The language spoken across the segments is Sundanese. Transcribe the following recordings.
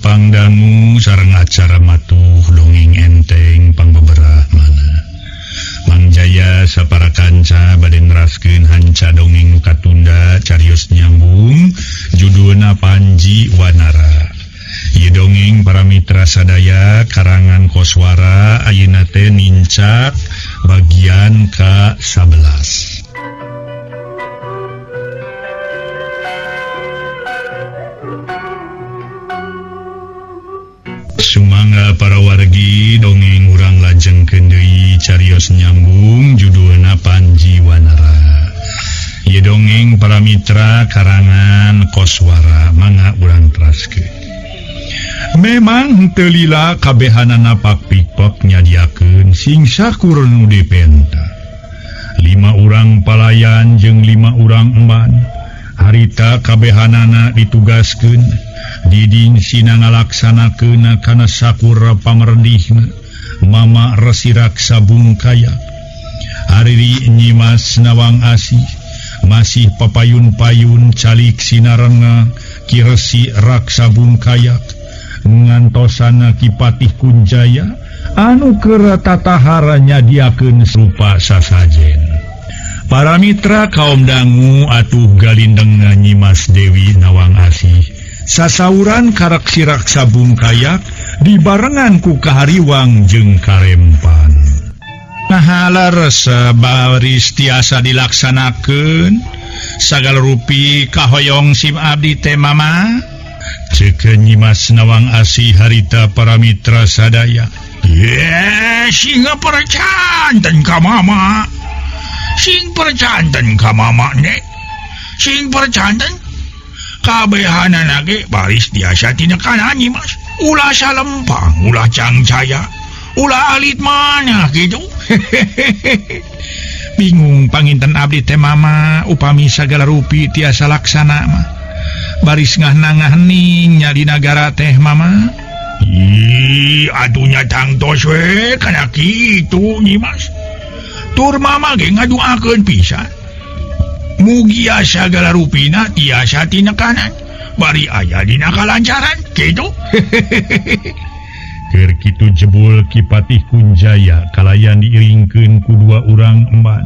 Tepang dangu sareng acara matuh dongeng enteng pangbeberah mana. Mang Jaya sapara kanca bade neraskeun hanca dongeng nu katunda carios nyambung judulna Panji Wanara. Ieu dongeng para mitra sadaya karangan Koswara ayeuna teh nincak bagian ka-11. Sumangga para wargi dongeng urang lajengkeun deui carios nyambung judulna Panji Wanara. Ieu dongeng para mitra karangan Koswara mangga urang teraskeun. Memang teu lila kabehanana pakpikpek nyadiakeun sing sakur nu dipenta. 5 urang palayan jeung 5 urang emban. Harita kabehanana ditugaskeun Diding sina ngalaksanakeun kana sakur pamerdihna Mama Resi Raksa Bungkaya. Hariri Nyimas Nawang Asih masih papayun-payun calik sinarenga Ki Resi Raksa Bungkayak ngantosana Ki Patih Kunjaya anu keur tatahara nyadiakeun rupa sasajen. Para mitra kaum dangu atuh galindeng Nyimas Dewi Nawang Asih sasauran karek si Raksa Bungkayak dibarengan ku kahariwang jeung karempan. Nah leres baris tiasa dilaksanakeun sagala rupi kahoyong sim abdi teh mama. Ceuk Nyimas Nawang Asih harita para mitra sadaya. Ye, sing percanten ka mama. Sing percanten ka mama nek. Sing percanten kabehanana ge baris tiasa tinekanan Nyimas. Ulah salempang, ulah cangcaya, ulah alit mana gitu. Bingung panginten abdi teh mama upami sagala rupi tiasa laksana mah. Baris ngah-nangah-hening nya di nagara teh mama. Ih, adunya tangtos we kana kitu Nyimas. Tur mama ge ngaduakeun pisan. Mugia sagala rupina tiasa tinekanan bari aya dina kalancaran kitu. Keur kitu jebul Ki Patih Kunjaya kalayan diiringkeun ku dua urang emban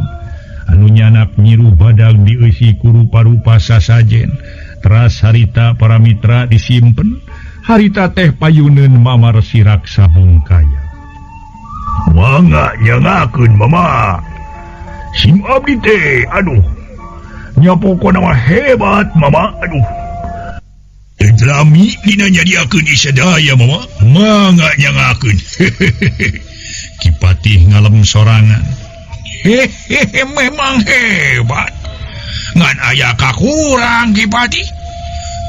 anu nyanak nyiru badag dieusi ku rupa-rupa sasajen. Teras harita para mitra disimpen harita teh payuneun Mama Resi Raksa Bungkaya. Mangga nyangakeun mama. Sim abdi teh aduh nya pokona mah hebat mama aduh. Drami dina nyadiakeun isadaya mama. Mangga nyangakeun. Ki Patih ngalem sorangan. Hehehe memang hebat. Ngan aya kakurang Ki Patih.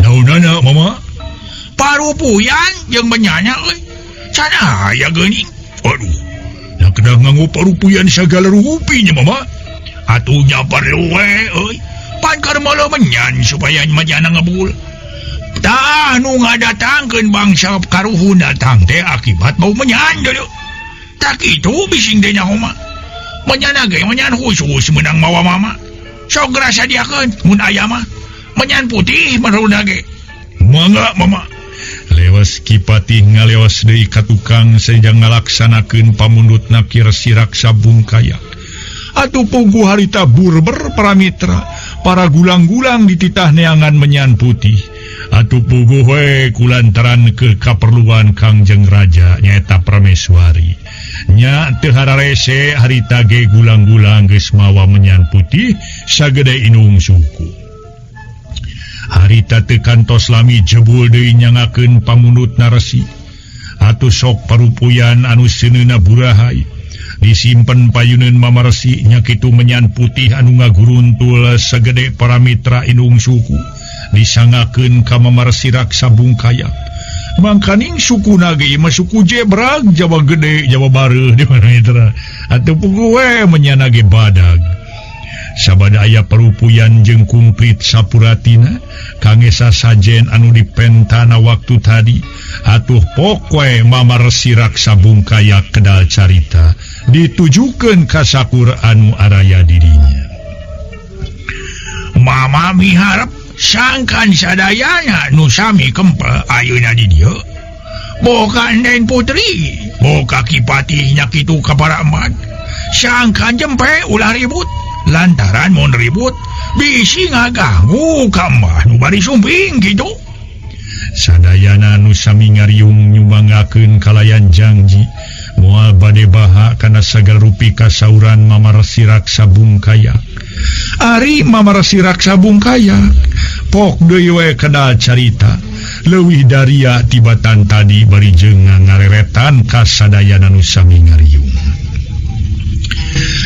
Naonana mama? Parupuyan jeung benyanya euy. Can aya geuning. Aduh. Da kedah nganggo parupuyan sagala rupi nya mama. Atuh nya perlu we euy. Pan keur meuleuh menyan supaya majana ngebul. Tah nu ngadatangkeun bangsa karuhun datang teh akibat bau menyan deui. Tak kitu bising teh nyaho mah. Menyana ge menyan khusus meunang mawa mama. Sok rasa diakeun mun aya mah. Menyan putih meruna ge. Mangga mama. Lewas Ki Patih ngalewas deui ka tukang sejang ngalaksanakeun pamundutna Ki Resi Raksa Bungkaya. Atuh puguh harita burber para mitra, para gulang-gulang dititah neangan menyan putih. Atuh puguh we kulantaran ke kaperluan Kangjeng Raja nyaeta Prameswari. Nya teu hararese harita ge gulang-gulang geus mawa menyan putih sagede inung suku. Harita teu kantos lami jebul deui nyangakeun pamundutna resi. Atuh sok parupuyan anu seuneuna burahai. Disimpen payuneun Mama Resi nya kitu menyan putih anu ngaguruntul sagede para mitra inung suku. Disangakeun ka Mama Resi Raksa Bungkaya. Mangkaning sukuna ge mah suku jebrag Jawa gede Jawa bareuh di mana mitra. Atuh puguh we menyana ge badag. Sabada aya parupuyan jeung kumplit sapuratina kangge sasajen anu dipentana waktu tadi. Atuh pokwe Mama Resi Raksa Bungkaya kedal carita ditujukeun ka sakur anu araya dirinya. Mama miharep sangkan sadayana nu sami kempel ayeuna di dieu. Boka Nden Putri boka Kipatihnya kitu ka para eman sangkan jempe ulah ribut lantaran mun ribut bisi ngaganggu ka mah nu bari sumping kitu. Sadayana nu sami ngariung nyumbangakeun kalayan janji moal bade baha kana sagala rupi kasauran Mama Resi Raksa Bungkaya. Ari Mama Resi Raksa Bungkaya pok deui we kedal carita leuwih daria tibatan tadi bari jeung ngareretan ka sadayana nu sami ngariung.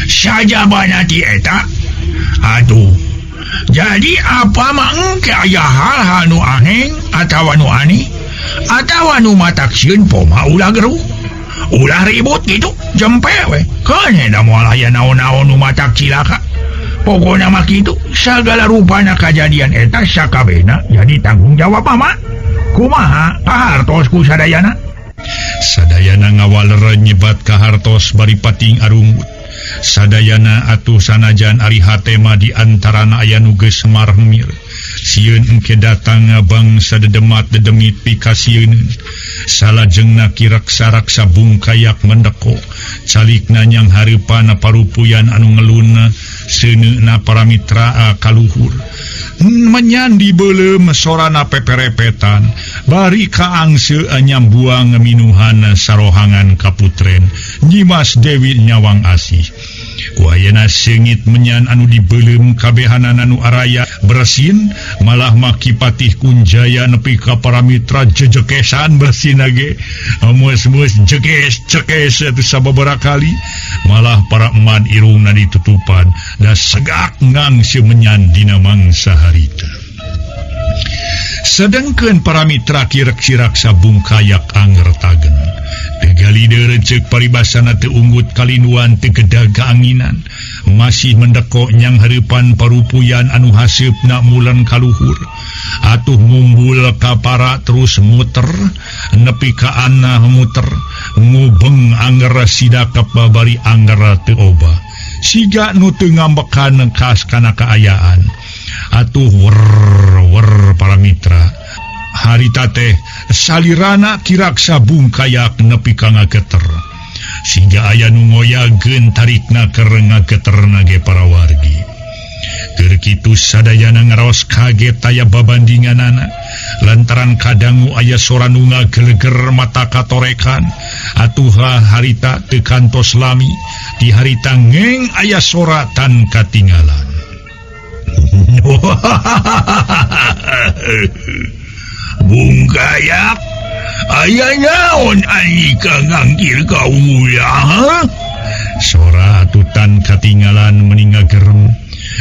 Sajabana ti eta aduh jadi apa mangke aya hal-hal nu aneh atawa nu aneh atawa nu matak sieun poma ulah geruh ulah ribut gitu jempe we keun da moal aya naon-naon nu matak cilaka. Pokona mah kitu sagala rupana kajadian eta sakabehna jadi tanggung jawab mama. Kumaha kahartos ku sadayana? Sadayana ngawaler nyebat kahartos bari pating arunggut. Sadayana atuh sanajan ari hatema di antarana aya nu geus marmir. Sieun engke datang bangsa dedemat dedemit pikasieun. Salajengna Ki Raksa-raksa Bungkayak mendeko. Calikna nyang hareupan parupuyan anu ngeluna seuneuna para mitra kaluhur. Menyan dibeuleum sorana peperepetan bari kaangse nyambuang minuhan sarohangan kaputren Nyimas Dewi Nyawang Asih. Ku ayeuna seungit menyan anu dibeuleum kabehanana nu araya bersin malah mah Ki Patih Kunjaya nepi ka para mitra jejekesan bersin ge mus-mus jekes cekes atuh sababaraha kali malah para eman irungna ditutupan da segak ngangse menyan dina mangsa harita. Sedengkeun para mitra Ki Resi Raksa Bungkayak anger tagen. Tegalide receuk paribasana teu unggut kalinduan teu gedag kaanginan. Masih mendeko nyang hareupan parupuyan anu haseupna mulen kaluhur. Atuh ngumbul ka para terus muter nepi ka anah muter ngubeng anger sidakep babari anger teu obah. Siga nu teu ngambekan kas kana kaayaan. Atuh wer wer para mitra harita teh salirana Ki Raksa Bungkayak nepi ka ngageter sehingga aya nu ngoyageun tarikna keur ngageterna ge para wargi. Keur kitu sadayana ngaraos kaget aya babandinganana lantaran kadangu aya sora nu ngageleger mata katorekan. Atuh harita teu kantos lami di harita ngeng aya sora tan katinggalan. Bungkayak aya naon alika ngangkir kaula? Sora atutan katinggalan meninga gerem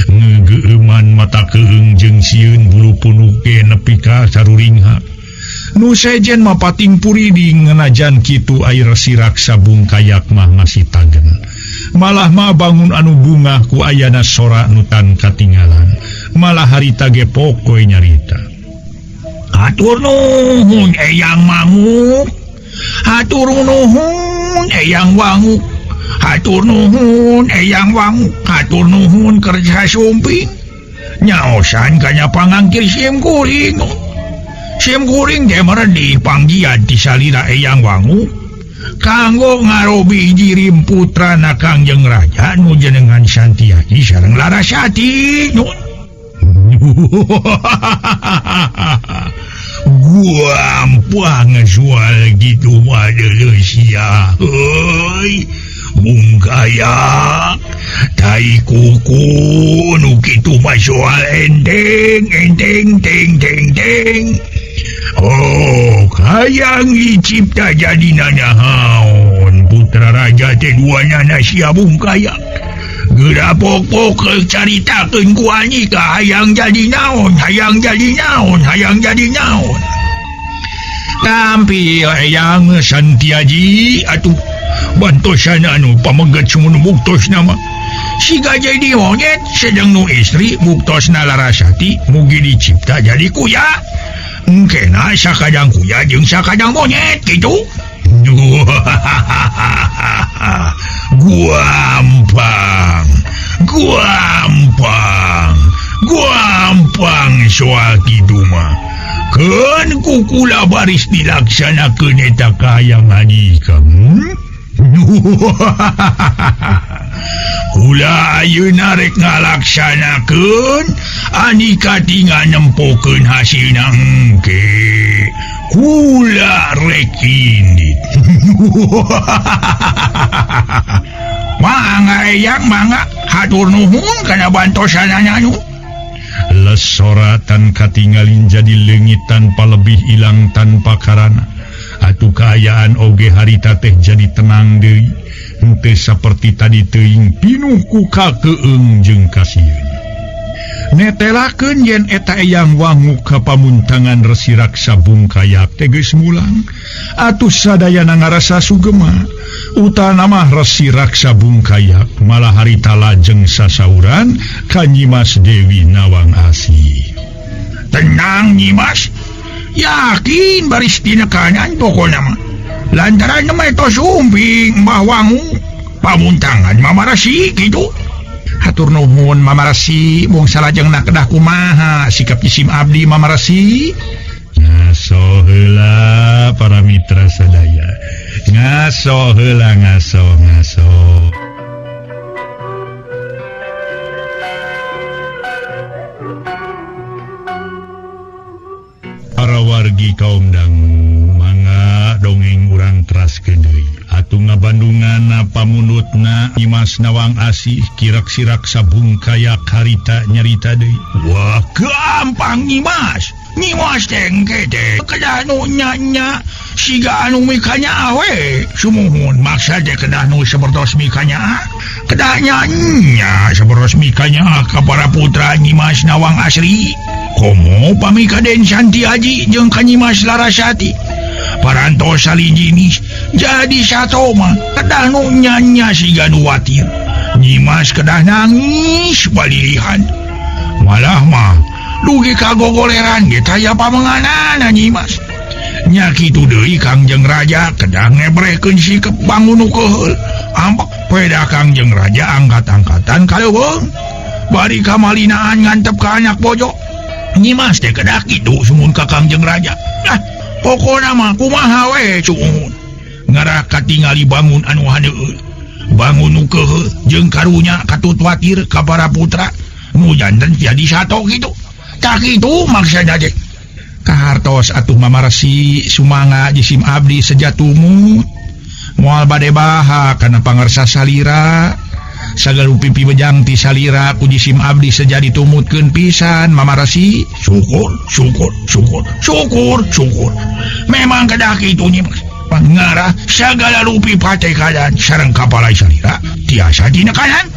ngegeuman mata keung jeung sieun bulu punuk ge nepi ka saruringha. Nu sejen mah pating puriding ngenajan kitu air si Raksa Bungkayak mah masih tagen. Malah mah bangun anu bungah ku ayana sora nu tan katinggalan. Malah harita ge pokoe nyarita. Hatur nuhun Eyang Manguk, hatur nuhun Eyang Wanguk, hatur nuhun Eyang Wanguk, hatur nuhun kerja sumping. Nyaosan kanya pangangkir sim kuring. Sim kuring teh meredih panggian ti salira Eyang Wanguk kanggo ngarobi jirim putrana Kangjeng Raja nu jenengan Santiaji sareng Larasati. Gampang soal gitu mah sia. Heuy, Bungkayak tai kuku nu kitu mah soal enteng enteng teng teng teng. Oh, hayang dicipta jadi nanahaon putra raja teh dua nana sia Bungkayak. Geura pok-pok caritakeun ku Anika hayang jadi naon, hayang jadi naon, hayang jadi naon. Tampil Eyang Santiaji atuh bantosan anu pameget sumun buktosna mah. Siga jadi monyet sedang nu istri buktosna Larasati mugi dicipta jadi kuya. Engkena sakadang kuya jeung sakadang monyet kitu. Guampang, guampang, guampang soal kitu mah. Keun ku kula baris dilaksanakeun eta kahayang Andika. Kula ayeuna rek ngalaksanakeun Andika tinggal nempokeun hasilna engke. Kula rek indit. Mangga eyang mangga hatur nuhun kana bantosanana nu. Lesoratan katingalin jadi leungit tanpa lebih ilang tanpa karana. Atuh kaayaan oge harita teh jadi tenang deui. Henteu saperti tadi teuing pinuh ku kakeung jeung kasieun. Netelakeun yen eta eyang wangu ka pamuntangan Resi Raksa Bungkayak teh geus mulang. Atuh sadayana ngarasa sugema. Utana mah Resi Raksa Bungkayak malah harita lajeng sasauran ka Nyimas Dewi Nawang Asih. Tenang Nyimas, yakin baris dina kanan pokona mah. Lantaran mah eta sumping Mbah Wangu pamuntangan Mama Resi kitu. Hatur nuhun Mama Resi, mung salajengna kedah kumaha sikap jisim abdi Mama Resi. Ngaso heula para mitra sadaya. Ngaso heula ngaso ngaso. Para wargi kaum dangu mangga dongeng urang teraskeun deui. Atuh ngabandunganna pamundutna Nyimas Nawang Asih kirak-sirak Sabungkayak harita nyarita deui. Wah gampang Nyimas. Nyimas teh engke teh kedah nu nya-nya siga anu mikanya we. Sumuhun maksa teh kedah nu sapertos mikanya. Kedah nya-nya sapertos mikanya ka para putra Nyimas Nawang Asri. Komo pami ka Den Santi Aji jeung ka Nyimas Larasati. Parantos salinjinis jadi sato mah kedah nu nya-nya siga nu watir. Nyimas kedah nangis balilihan. Malah mah dugi kagogoleran ge taya pamenganana Nyimas. Nya kitu deui Kangjeng Raja kedah ngebrehkeun sikep bangun nu keuheul. Ampak peda Kangjeng Raja angkat-angkatan ka leuweung. Bari kamalinaan ngantep ka anak bojo. Nyimas teh kedah kitu sumun ka Kangjeng Raja. Ah, pokona mah kumaha we cuun. Ngarah katingali bangun anu haneueul. Bangun nu keuheul jeung karunya katut watir ka para putra nu janten jadi sato kitu. Tah kitu maksana teh. Kahartos atuh Mama Resi sumangga jisim abdi sejatumut. Moal bade baha kana pangarsa salira. Sagala pipi bejang ti salira ku jisim abdi seja ditumutkeun pisan Mama Resi. Syukur, syukur, syukur, syukur, syukur. Memang kedah kitu Nyimas. Ngarah sagala rupi patekadan sareng kapala salira tiasa dinekanan.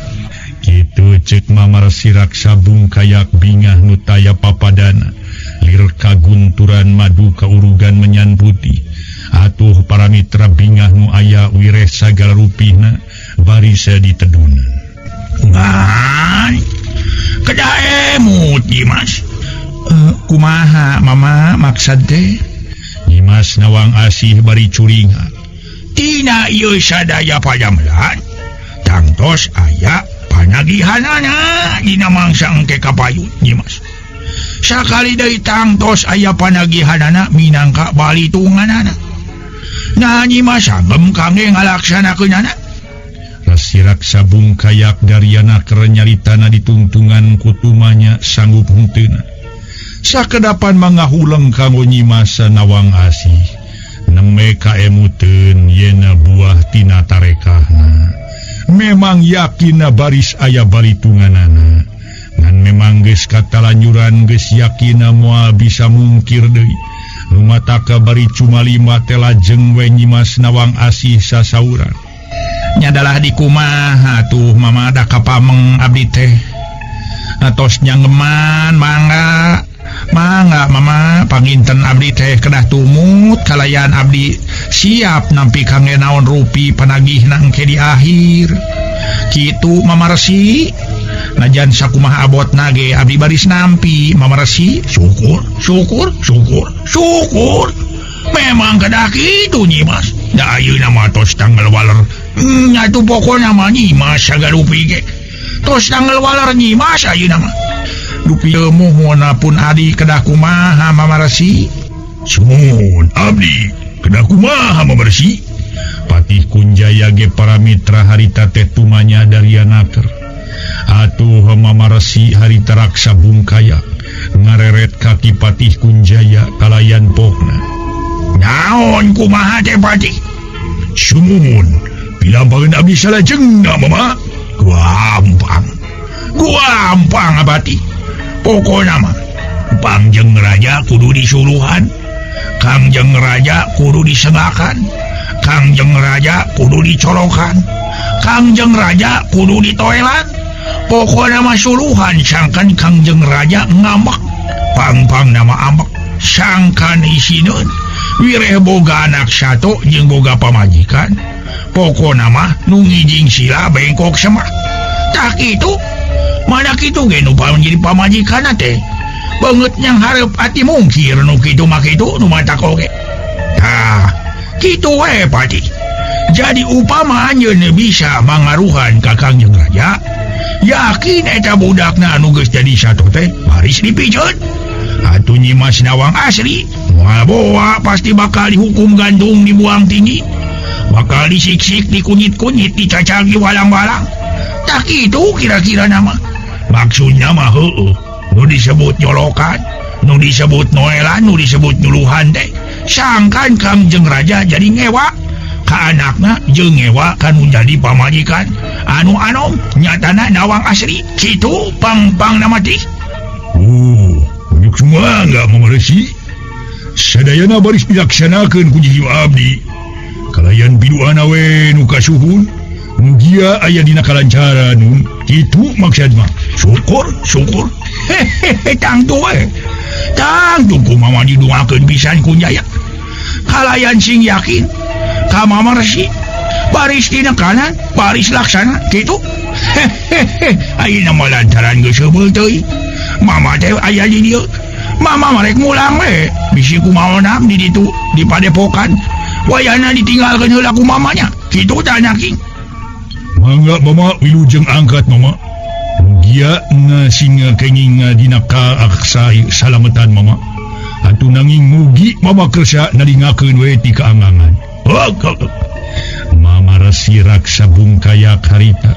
Kitu ceuk Mama Resi Raksa Bungkayak bingah nu taya papadana. Lir kagunturan madu kaurugan menyan putih. Atuh para mitra bingah nu aya wireh sagala rupihna barisa ditedunan. Ngan kedah emut Nyimas. Kumaha Mama maksad teh? Nyimas Nawang Asih bari curinga. Tina ieu sadaya padamelan tangtos aya panagihanana dina mangsa engke kapayun Nyimas. Sakali deui tangtos aya panagihanana minangka balitunganana. Nah Nyimas agem kangge ngalaksanakeunana. Resi Raksa Bungkayak dariana keur nyaritana ditungtungan kutumanya sanggup henteuna. Sakedapan mangahuleng kanggo Nyimas Nawang Asih. Nembe kaemuteun yena buah tina tarekahna. Memang yakina baris aya balitunganana. Ngan memang geus katalanjuran geus yakina moal bisa mungkir deui. Rumataka bari cumalima teh lajeng we Nyimas Nawang Asih sasauran. Nyadalah di kumaha tuh Mama da kapameng abdi teh. Atos nyanggeman mangga. Mangga Mama panginten abdi teh kedah tumut kalayan abdi siap nampi kangge naon rupi panagihna engke di akhir. Kitu Mama Resi. Najan sakumaha abotna ge abdi baris nampi Mama Resi. Syukur, syukur, syukur, syukur. Memang kedah kitu Nyimas. Da ayeuna mah tos tanggal waler. Nya tu pokona mah Nyimas sagarupi ge. Tos tanggal waler Nyimas ayeuna mah. Dupi muhun pun adi kedah kumaha Mama Resi? Sumuhun abdi kedah kumaha Mama Resi? Patih Kunjaya ge para mitra harita teh tumanya darianaker. Atuh Mama Resi harita raksa bungkaya ngareret kaki Patih Kunjaya kalayan pokna. Naon kumaha teh Patih? Sumuhun pilampaheun abdi salajengna Mama. Gampang. Gampang abati. Pokona mah Pangjeng Raja kudu disuluhan, Kangjeng Raja kudu disengakan, Kangjeng Raja kudu dicolokan, Kangjeng Raja kudu ditoelan. Pokona mah suluhan sangkan Kangjeng Raja ngambek, pang-pang nama ambek, sangkan isineun wireh boga anak satu jeung boga pamajikan. Pokona mah nu ngijing sila bengkok semak. Tak itu mana kitu ge nu jadi pamajikan teh banget yang hareup ati mungkir nu kitu mah kitu nu matak oge. Tah kitu we Patih. Jadi upama anjeun bisa mangaruhan ka Kangjeng Raja, yakin eta budakna anu geus jadi sato teh baris dipijeun. Atuh Nyimas Nawang Asri moal boa pasti bakal dihukum gantung dibuang tinggi, bakal disiksik dikunyit-kunyit dicacagi walang-walang. Tak itu kira-kira nama. Maksudnya mah heueuh nu disebut nyolokan, nu disebut noelan, nu disebut nyuluhan teh sangkan Kangjeng Raja jadi ngewa ka anakna jeung ngewa kanu jadi pamajikan anu anom nyatana Nawang Asri kitu pang-pang nama teh. Unjuk semua enggak Mama Resi. Sadayana baris dilaksanakeun ku jiwa abdi. Kalayan biduana we nu kasuhun, mugia aya dina kalancaran nun. Kitu maksud mah. Syukur, syukur. Hehehe, tangtu we. Tangtu kumaha diduakeun pisan Kunjaya. Kalayan sing yakin ka Mama Resi baris dina kanan, baris laksana kitu. Hehehe, ayeuna mah lantaran geus heubeul teuing. Mama teh aya di dieu. Mama marek mulang we, bisi kumaha di ditu di padepokan. Wayahna ditinggalkeun heula ku mamanya. Kitu tah king. Mangga Mama wilujeng angkat Mama. Mugia sing kenging dina kaaksa salametan Mama. Atuh nanging mugi Mama kersa nalingakeun we ti kaangangan. Mama Resi raksa bungkayak harita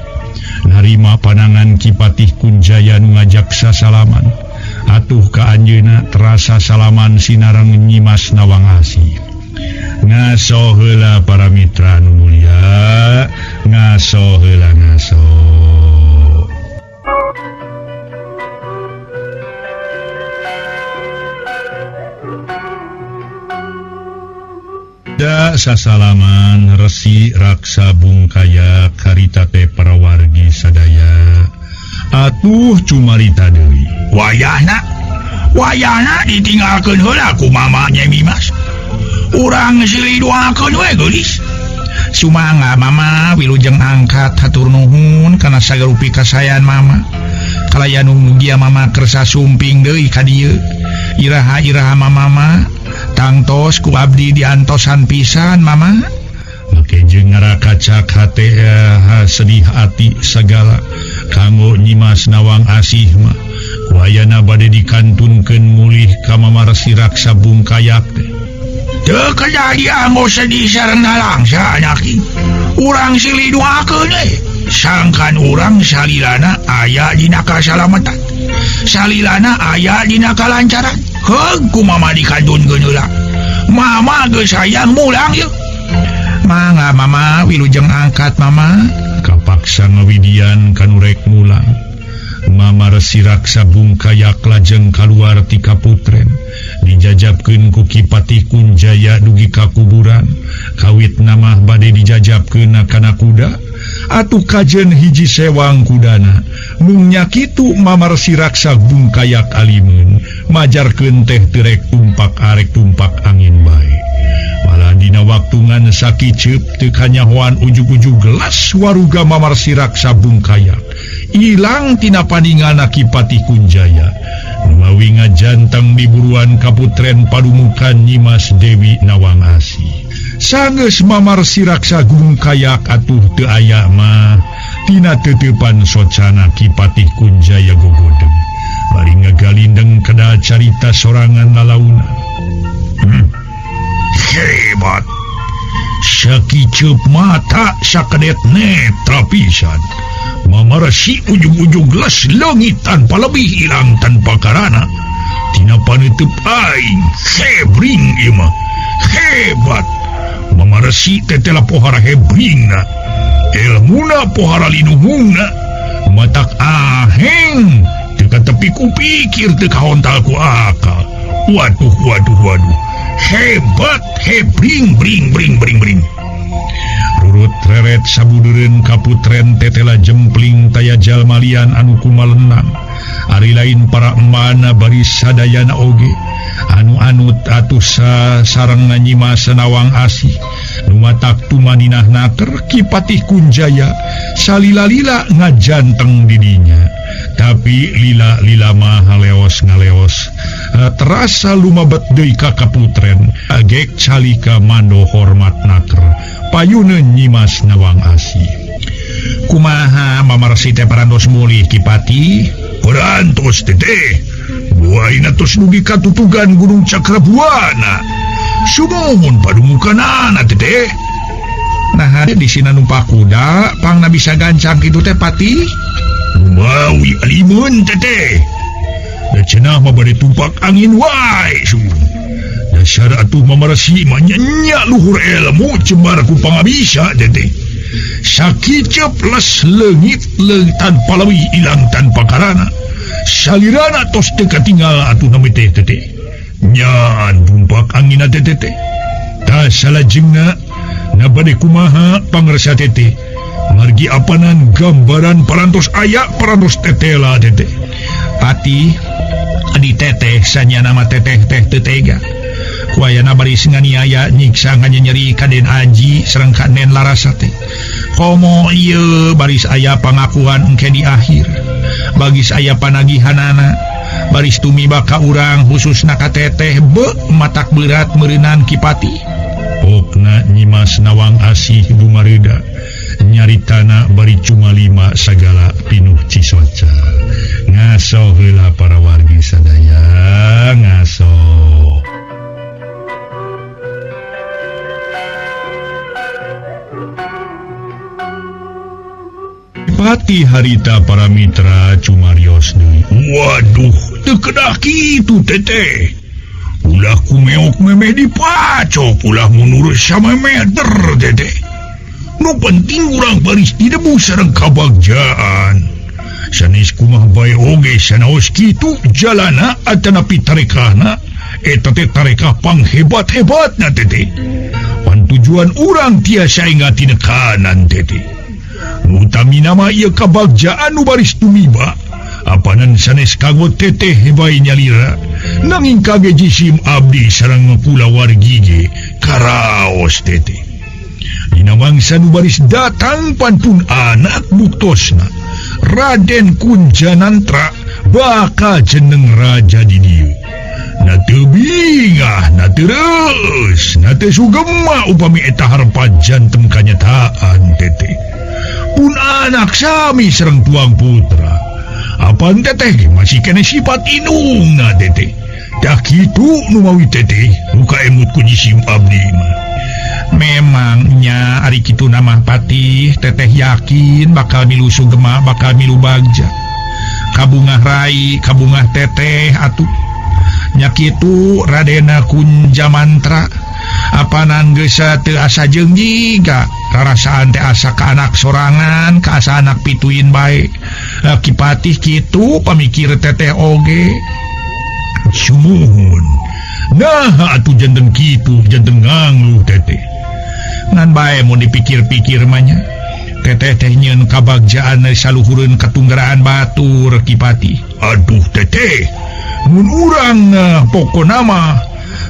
narima panangan Ki Patih Kunjaya nu ngajak sasalaman. Atuh ka anjeunna terasa salaman sinareng Nyimas Nawang Asih. Ngaso heula para mitra nu mulia, ngaso heula ngaso. Da sasalaman Resi raksa bungkaya karita teh para wargi sadaya. Atuh cumarita deui. Wayahna, wayahna ditinggalkeun heula ku mama Nyimas. Urang silih doakeun we geulis. Sumangga Mama wilujeng angkat hatur nuhun kana sagarupi kasayan Mama. Kalayan mugia Mama kersa sumping deui ka dieu. Iraha-iraha Mama tangtos ku abdi diantosan pisan Mama. Make jeung ngarakacak hate sedih ati sagala kanggo Nyimas Nawang Asih mah. Ku ayana bade dikantunkeun mulih ka Mama Resi raksa bungkayak teh. Teu kejadi anggo sedih sareng nalangsa anak. Urang silih doakeun we. Sangkan urang salilana aya dina kasalamatan. Salilana aya dina kalancaran. Heug ku mama dikantunkeun heula. Mama geus hayang mulang yeuh. Mangga Mama wilujeng angkat Mama. Kapaksa ngawidian kanu rek mulang. Mama Resi raksa bungkayak lajeng kaluar ti kaputren. Dijajabkeun ku Ki Patih Kunjaya dugi ka kuburan. Kawit namah bade dijajabkeun kana kuda. Atuh kajen hiji sewang kudana. Mung nya kitu Mama Resi raksa bungkayak alimun. Majarkeun teh teu rek tumpak arek tumpak angin bae. Malah dina waktu ngan sakiceup teu kanyahoan ujug-ujug gelas waruga Mama Resi raksa bungkayak. Ilang tina paningana Ki Patih Kunjaya. Numawi ngajanteng diburuan kaputren padumukan Nyimas Dewi Nawang Asih. Sanggeus Mama Resi raksa gungkayak atuh teu aya mah tina teuteupan socana Ki Patih Kunjaya gogodeg. Bari ngagalindeng kada carita sorangan lalauna. Hebat. Sakicup mata sakedet netra pisan. Mamarasi ujung-ujung gelas leungit tanpa lebih hilang tanpa karana. Tina panutup aing hebring ieu mah. Hebat. Mamarasi tetela pohara hebringna. Ilmuna pohara linuhungna. Matak aheng teu katepi ku pikir teu kahontal ku akal. Waduh waduh waduh. Hebat hebring bring bring bring bring. Rurut reret sabudureun kaputren tetela jempling taya jalmalian anu kumalenang. Ari lain para emana baris sadayana oge anu anut atuh sareng Nyimas Nawang Asih nu matak tumaninah naker Ki Patih Kunjaya salila-lila ngajanteng didinya. Tapi lila-lila mah ngaleos ngaleos terasa lumabet deui ka kaputren agek calika mando hormat naker payuneun Nyimas Nawang Asih. Kumaha mamarsi teh parantos mulih Ki Patih? Parantos teteh. Buaina tos dugi ka tutugan Gunung Cakrabuana. Sumuhun padumukanana teteh. Nah di sina numpak kuda pangna bisa gancang kitu teh Patih? Lumawi alimun teteh. Da cenah mah bade tumpak angin wae sumuhun. Dasar atuh mamarsi mah nya luhur ilmu cembar ku pangabisa teteh. Sakicep les leungit leung tanpa leuwih ilang tanpa karana. Salirana tos teu katinggal atuh nami teh teteh. Nyaan tumpak angin teh teteh. Tah salajengna na bade kumaha pangersa teteh. Margi apanan gambaran parantos aya parantos tetela teteh. Patih adi teteh sanyana mah teteh teh teu tega. Wayana baris nganiaya nyiksa nganyeri ka Den Aji sareng ka Den Larasati. Komo ieu baris aya pangakuan engke di akhir. Bagis aya panagihanana. Baris tumiba ka urang khususna ka teteh beuh matak berat meureunan Ki Patih. Pokna Nyimas Nawang Asih dumareuda nyaritana bari cumalima sagala pinuh cisoca. Ngaso heula para wargi sadaya ngaso. Pati harita para mitra cumarios deui. Waduh, teu kedah kitu teteh. Ulah kumeok memeh dipacok, ulah mundur samemeter teteh. Nu penting urang baris didebu sareng kabagjaan. Sanes kumaha bae oge sanaos kitu jalana atanapi tarekahna, eta teh tarekah panghebat-hebatna teteh. Pan tujuan urang tiasa enggak tinekanan teteh. Utamina mah ieu kabagjaan nu baris tumiba. Apanan sanes kanggo teteh bae nyalira. Nanging kage jisim abdi sareng kulawargi ge karaos teteh. Dina mangsa nu baris datang pantun anak buktosna Raden Kunjanantra bakal jeneng raja di dieu. Na teu bingah, na teu reus, na teu sugema upami eta harepan jantem kanyataan teteh. Pun anak sami sareng tuang putra. Apan teteh masih kene sifat indungna teteh. Dah kitu nu mawi teteh, nu kaemut ku jisim abdi mah. Memangnya ari kitu nama Patih teteh yakin bakal milu sugema, bakal milu bagja. Kabungah rai, kabungah teteh atuh. Nya kitu Radena Kunjamantra. Apanan geus teu asa jeung jiga rarasaan teh asa ka anak sorangan, ka asa anak pituin bae. Ki Patih kitu pamikir teteh oge. Sumuhun. Nah atuh janten kitu, janten ngangluh teteh. Ngan bae mun dipikir-pikir mah nya. Teteh teh nyieun kabagjaan saluhureun katunggeraan batur Ki Patih. Aduh teteh, mun urang pokona mah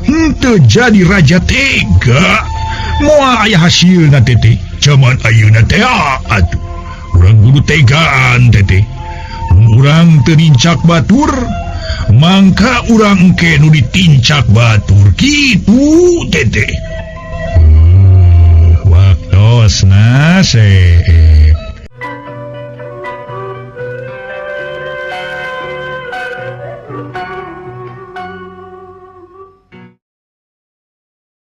henteu jadi raja tega. Moal aya hasilna teteh. Jaman ayeuna teh atuh. Urang kudu tegaan teteh. Mun urang teu nincak batur, mangka urang engke nu ditincak batur kitu teteh. Waktosna